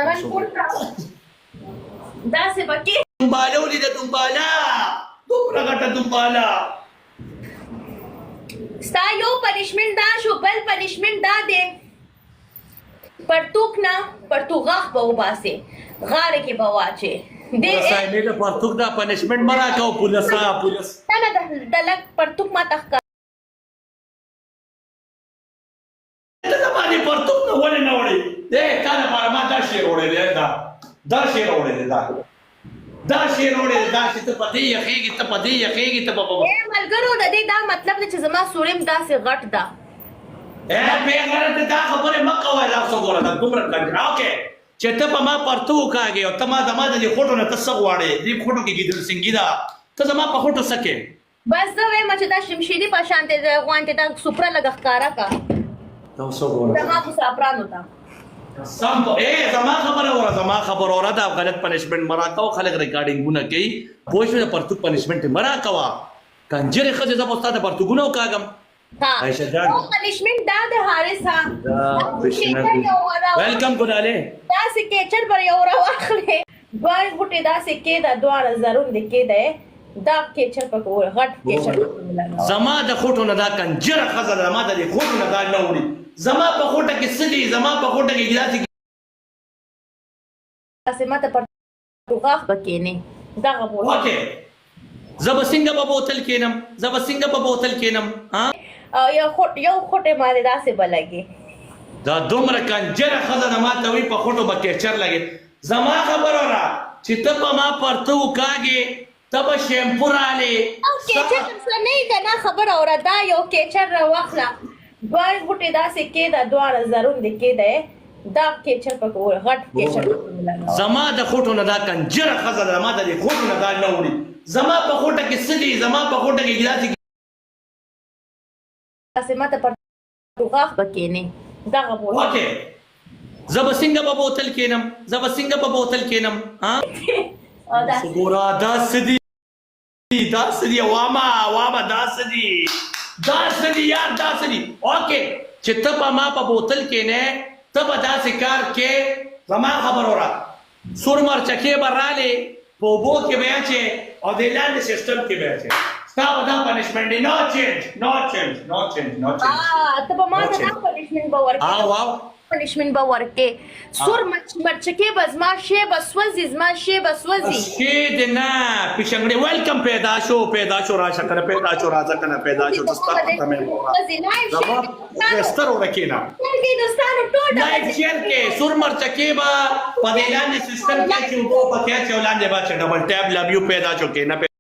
چمن پورته داسې پکې دنباله ولیده، دنباله دومره غټه دنباله. ستا یو پنشمنټ دا شو، بل پنشمنټ دا دی، پرتوک نه پرتوغاښ به وباسې، غاړه کې به واچې. دې صاحب د پرتوک دا پنشمنټ مرا کو پولیسا پولیس. نه، د لږ پرتوک ما ته ته زما دې پرتوک نه ولې نه وړې؟ دی تا لپاره ما دا شعر وړی دی، دا شعر وړی دی، دا شعر وړی دی، دا چې ته په دې یخېږي، ته په دې یخېږي، ته په اے ملګرو، د دې دا مطلب دی چې زما سوریم داسې غټ ده. اے بېغیرته، دا خبرې مه کوه. دا څه ګوره، دا دومره کنجر. اوکې، چې ته په ما پرتو وکاږې او ته ما زما د دې خټو نه ته څه غواړې؟ دې خټو کې ګیدړ سنګي ده، ته زما په خټو څه کې؟ بس زه وایم چې دا شمشیدي په شان دی غوانتې، دا سپره لږه ښکاره کا. دا څه ګوره. زما مسافرانو ته سم اے زما خبره وره، زما خبره وره. دا غلط پنشمنټ مرا کو، خلک ریکارډینګونه کوي، پوه شو؟ پرتوګ پنشمنټ مرا کوا کنجرې ښځې، زه به ستا د پرتوګونه وکاږم. ها. عائشہ جان. نو پنشمنټ دا د حارث ها. دا ویلکم ګلاله. داسې کیچر پر یو را واخلې، دوه غوټې داسې کېده، دواړه زرون دې کېده، دا کیچر په غټ کیچر. زما د خټو نه دا کنجره ښځه ده، زما د دې خټو نه دا نه وړي. زما په خټه کې څه دي؟ زما په خټه کې داسې داسې ماته پر غاښ به کېنې دغه بوتل. اوکې، زه به څنګه په بوتل کېنم؟ زه به څنګه په بوتل کېنم؟ ها. او یو خټه باندې داسې به لګي. دا دومره کنجره ښځه ده، ما ته وایي په خټو به کیچر لګي. زما خبره را چې ته په ما پرتو وکاږې، ته به شیمپو رالې. او کیچر څه نه که نه، خبره اوره، دا یو کیچر را واخله، دوه غوټې داسې کېده، دواړه زرون دې کېده، دا کیچر په غټ کیچر. زما د خټو نه دا کنجره ښځه ده، زما د دې خټو نه دا نه وړي. زما په خټه کې څه دي؟ زما په خټه کې داسې داسې ماته پر غاښ به کېنې دغه بوتل. اوکې، زه به څنګه په بوتل کېنم؟ زه به څنګه په بوتل کېنم؟ ها. او داسې ګوره، دا څه دي؟ دا څه دي؟ واما واما، دا څه دي؟ دا څه دي یار؟ دا څه دي؟ اوکې، چې ته په ما په بوتل کې نه، ته به داسې کار کې. زما خبر وره، سور مرچکې به رالې، په اوبو کې به اچې او د لاندې سیستم کې به اچې. ستا به دا پنشمنټ دی. نو چینج، نو چینج، نو چینج، نو چینج. ته به ما ته دا پنشمنټ به ورکې. او او پنشمنټ به ورکې، سور مرچکې به زما شی به سوځي، زما شی به سوځي. شی دې نه پیشنګړې. ویلکم، پیدا شو، پیدا شو، راشه کنه، پیدا شو، راځه کنه، پیدا شو. ستا پته مې زما ستر ورکینا. کې دوستانو ټول لایک شیر کې. سور مرچکې به په دې لاندې سیستم کې چې اوبو پکې چې لاندې به چې ډبل ټیپ. لو یو، پیدا شو کې نه.